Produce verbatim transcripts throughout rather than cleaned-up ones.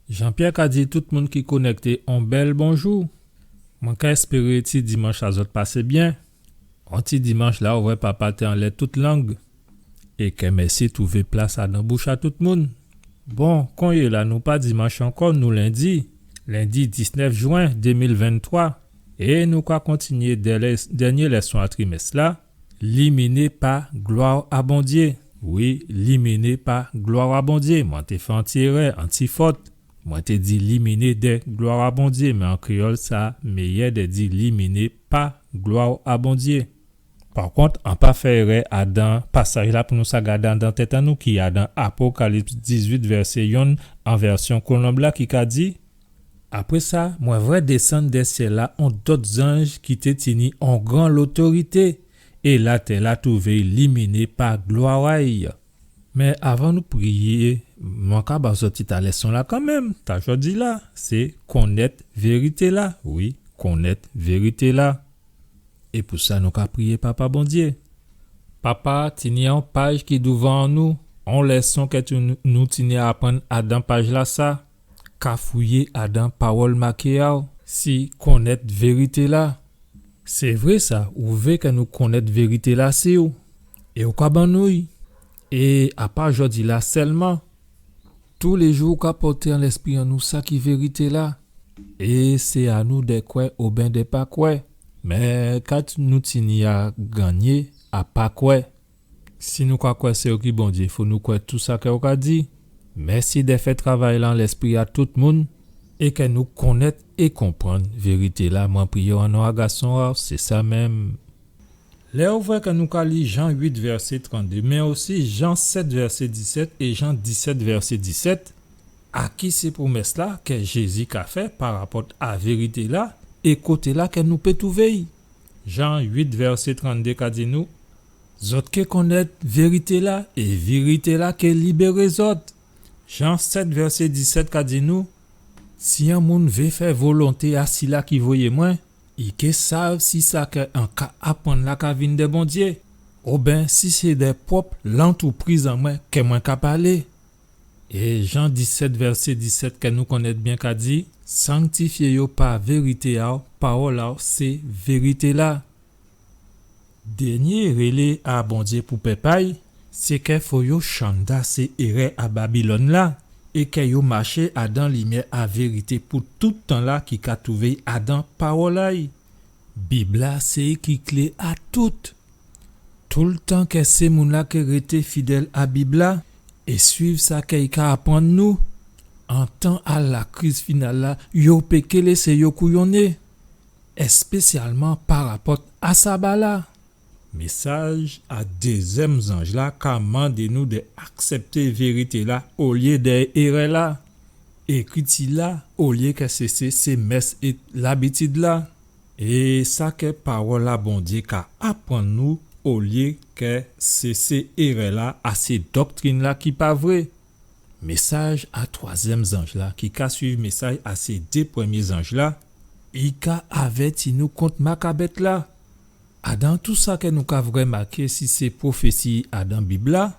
Jean-Pierre ka di tout moun ki konèkté on bèl bonjou. Mwen ka èspéré ti dimanch-la zòt pasé byen. On ti dimanch-la, ou vwè papa té anlè tout lang. É kè mèsi twouvé plas adan bouch a tout moun. Bon, konyéla nou pa dimanch ankò, nou lendi. Lendi diznèf jwen dé mil venntwa. É nou ka kontinyé dè lès-, dènyé lèson a trimès-la. Liminé pa glwa a Bondyé. Wi, liminé pa glwa a Bondyé. Mwen té fè on ti érè, on ti fòt. Mwen té di liminé dè glwa a Bondyé, mé an kréyòl sa méyè dè di liminé pa glwa a Bondyé. Pa kont, an pa fè érè adan pasaj-la pou nou sa gadé adan tèt an nou ki adan Apokalips dizuit vèsé yonn an vèsyon Kolonb-la ki ka di, Apré sa, mwen vwè désann dè syèl-la on dòt zanj ki té tini on gran lotorité, é latè-la twouvé liminé pa glwa a'y. Mé avan nou priyé, mwen ka ba zòt tit a lèson-la kanmenm. Ta jòdi-la, sé konnèt vérité-la. Wi, konnèt vérité-la. É pou sa, nou ka priyé Papa Bondyé. Papa, tini on paj ki douvan nou, on lèson kè tou nou, nou tini a aprann adan paj-lasa. Ka fouyé adan pawòl maké a'w, si konnèt vérité-la. Sé vré sa, ou vé kè nou konnèt vérité-la si'w, é ou ka ban nou'y. É a pa jòdi-la sèlman, toulé jou ou ka pòté an lèspri an nou sa ki vérité-la. É sé a nou dè kwè oben dè pa kwè. Mé ka nou tini a gannyé a pa kwè? Si nou ka kwè sé ou ki Bondyé, fò nou kwè tou sa kè ou ka di. Mèsi dè fè travay-la an lèspri a tout moun, é kè nou konnèt é konprann vérité-la. Mwen priyé'w an non a Gason a'w, sé sa menm. Lè ou vwè kè nou ka li Jan uit vèsé tranndé, mé osi Jan sèt vèsé disèt é Jan disèt vèsé disèt, a ki sé pwomès-la kè Jézi ka fè parapòt a vérité-la é koté-la kè nou pé twouvé'y. Jan uit vèsé tranndé ka di nou, Zòt ké konnèt vérité-la, é vérité-la ké libéré zòt. Jan sèt vèsé disèt ka di nou, Si on moun vé fè volonté a sila ki voyé mwen, i ké sav si sa kè an ka aprann la ka vin dè Bondyé, oben si sé dè pwòp lantoupriz an mwen kè mwen ka palé. É Jan disèt vèsé disèt kè nou konnèt byen ka di, Sanktifyé yo pa vérité a'w, pawòl a'w sé vérité-la. Dènyé rélé a Bondyé pou pèp a'y, sé kè fò yo chanda sé érè a Babilòn-la, é kè yo maché adan limyè a vérité pou tout tan-la ki ka twouvé adan pawòl a'y. Bib-la sé ki klé a tout. Toultan kè sé moun-la ké rété fidèl a Bib-la é suiv sa kè i ka aprann nou, an tan a lakriz final-la, yo pé ké lésé yo kouyonné, èspésyalman parapòt a saba-la. Mésaj a dézyèm zanj-la ka mandé nou dè aksèpté vérité-la olyé dè érè-la, ékriti-la olyé kè sé, sé, sé mès é labitid-la. É sa kè pawòl a Bondyé ka aprann nou olyé kè sé, sé érè-la a sé doktrin-la ki pa vré. Mésaj a twazyèm zanj-la ki ka suiv mésaj a sé dé prèmyé zanj-la, i ka avèti nou kont mak a bèt-la. Adan tou sa kè nou ka vwè maké si sé pwofési adan Bib-la,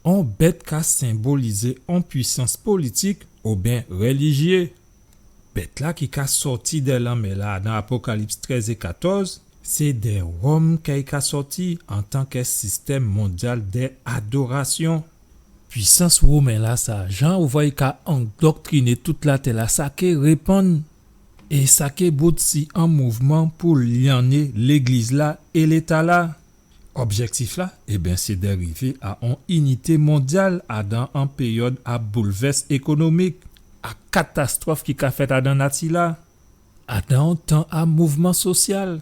on bèt ka senbolizé on pwisans politik oben rélijyé. Bèt-la ki ka sòti dè lanmè-la adan Apokalips trèz é katòz, sé dè Wòm kè i ka sòti antan kè sistèm mondyal dè adorasyon. Pwisans women-lasa, jan ou vwè i ka andoktriné tout latè-la, sa ké répann, é sa ké bout si on mouvman pou lyanné légliz-la é Léta-la. Objèktif-la, ében, sé dè rivé a on inité mondyal adan on péryòd a boulvès ékonomik, a katastwòf ki ka fèt adan nati-la, adan on tan a mouvman sosyal,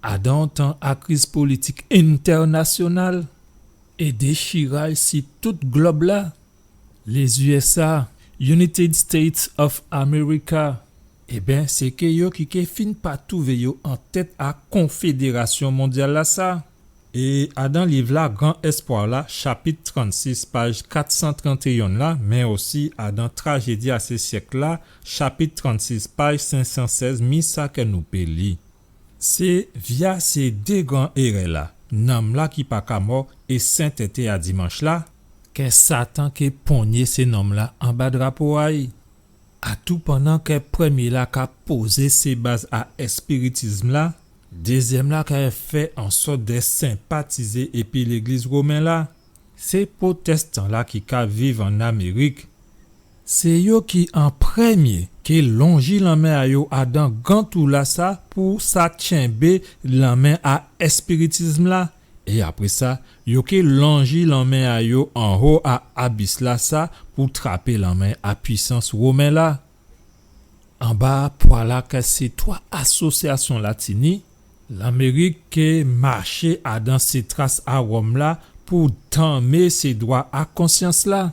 adan on tan a kriz politik entènasyonal, é déchiraj si tout glòb-la. Les U S A, United States of America. Ében, sé ké yo ki ké fin pa twouvé yo an tèt a konfédérasyon mondyal-lasa. É adan liv-la Gran Èspwa-la, chapit trannsis, paj kat san trantéyen la, mé osi adan Trajédi a sé syèk-la, chapit trannsis, paj senk san sèz, mi sa kè nou pé li. Sé via sé dé gran érè-la, nanm-la ki pa ka mò é sentèté a dimanch-la, kè Satan ké ponyé sé nonm-la anba drapo a'y. Atoupannan kè prèmyé-la ka pozé sé baz a èspiritism-la, dézyèm-la ka fè an sòt dè senpatizé épi légliz women-la. Sé pwotèstan-la ki ka viv an Amérik, sé yo ki an prèmyé ké lonji lanmen a yo adan gran tou-lasa pou sa tyenbé lanmen a èspiritism-la. É apré sa, yo ké lonji lanmen a yo anho a abis-lasa pou trapé lanmen a pwisans women-la. Anba pwa-la kè sé twa asosyasyon-la tini, Lamérik ké maché adan sé tras a Wòm-la pou danmé sé dwa a konsyans-la.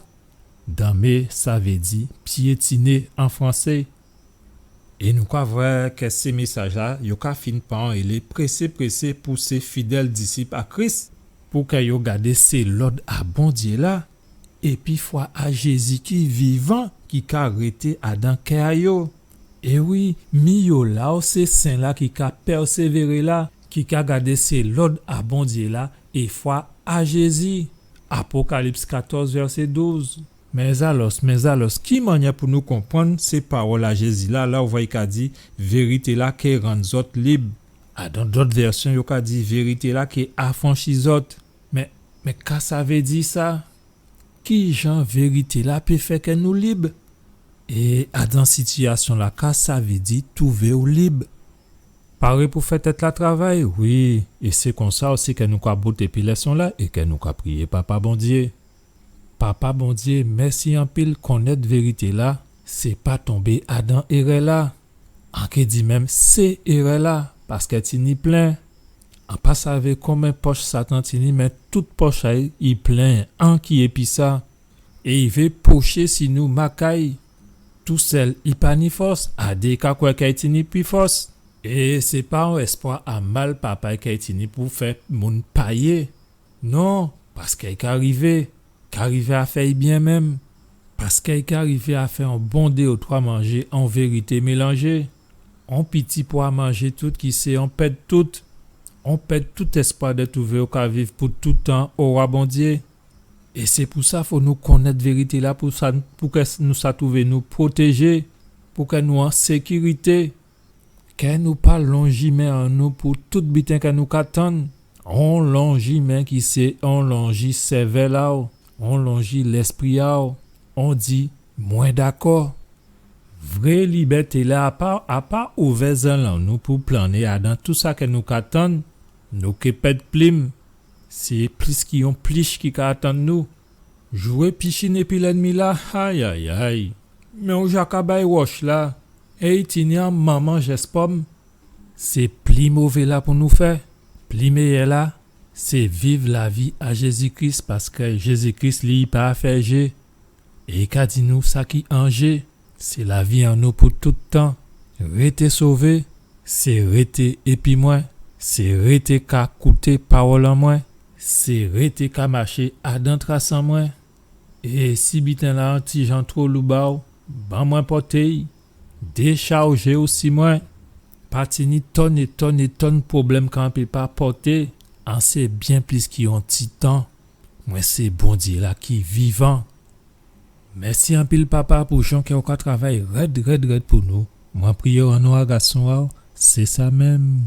Danmé, sa vé di pyétiné an fransé. É nou ka vwè kè sé mésaj-la, yo ka fin pa anlé présé-présé pou sé fidèl disip a Kris, pou kè yo gadé sé lòd a Bondyé-la, épi fwa a Jézi ki vivan, ki ka rété adan kè a yo. É wi, mi yo la o sé sen-la ki ka pèsévéré la, ki ka gadé sé lòd a Bondyé-la, é fwa a Jézi. Apokalips katòz, vèsé douz. Mé alòs, mé alòs, ki mannyè pou nou konprann sé pawòl a Jézi-la, la ou vwè i ka di, vérité-la ké rann zòt lib. Adan dòt vèsyon, yo ka di, vérité-la ké afranchi zòt. Mé, mé ka sa vé di sa? Kijan vérité-la pé fè kè nou lib? É adan sitiyasyon-la, ka sa vé di twouvé ou lib? Paré pou fè tèt-la travay? Wi, é sé konsa osi kè nou ka bout épi lèson-la é kè nou ka priyé Papa Bondyé. Papa Bondyé, mèsi anpil, konnèt vérité-la, sé pa tonbé adan érè-la. An ké di menm sé érè-la, paskè tini plen. An pa savé konbyen pòch Satan tini, mé tout pòch a'y i plen, anki épi sa. É i vé poché si nou makay. Tousèl i pa ni fòs, a dé i ka kwè kè i tini pli fòs. É sé pa on èspwa a mal papa i kè i tini pou fè moun payé. Non, paskè i ka rivé, ka rivé a fè'y byen menm. Paskè i ka rivé a fè on bon dé ou twa manjé an vérité mélanjé. On piti pwa manjé tout ki sé on pèd tout. On pèd tout èspwa dè twouvé ou ka viv pou tout tan owa Bondyé. É sé pou sa fò nou konnèt vérité-la pou sa, pou kè nou sa twouvé nou pwotéjé, pou kè nou an sékirité. Kè nou pa lonji men an nou pou tout biten kè nou ka tann. On lonji men ki sé on lonji sèvèl a'w, on lonji lèspri a'w, on di, mwen dakò. Vré libèté-la, a pa, a pa ouvè zel an nou pou plané adan tou sa kè nou ka tann, nou ké pèd plim. Sé plis ki on plich ki ka atann nou. Jwé pichin épi lènmi-la, ayayay. Mé ou ja ka bay wòch-la, é i tini on manman jès pòm. Sé pli mové-la pou nou fè, pli méyè-la, sé viv lavi a Jézi Kris, paskè Jézi Kris, li, i pa fè jé. É i ka di nou sa ki an jé, sé lavi an nou pou tout tan. Rété sové, sé rété épi mwen, sé rété ka kouté pawòl an mwen, sé rété ka maché adan tras an mwen. É si biten-la on ti jan two lou ba'w, ban mwen pòté'y, déchajé'w si mwen. Pa tini tonn é tonn é tonn pwoblèm k'an pé pa pòté, an sé byen plis ki on ti tan. Mwen sé Bondyé-la ki vivan. Mèsi anpil, Papa, pou jan kè ou ka travay rèd, rèd, rèd pou nou. Mwen priyé an non a Gason a'w, sé sa menm.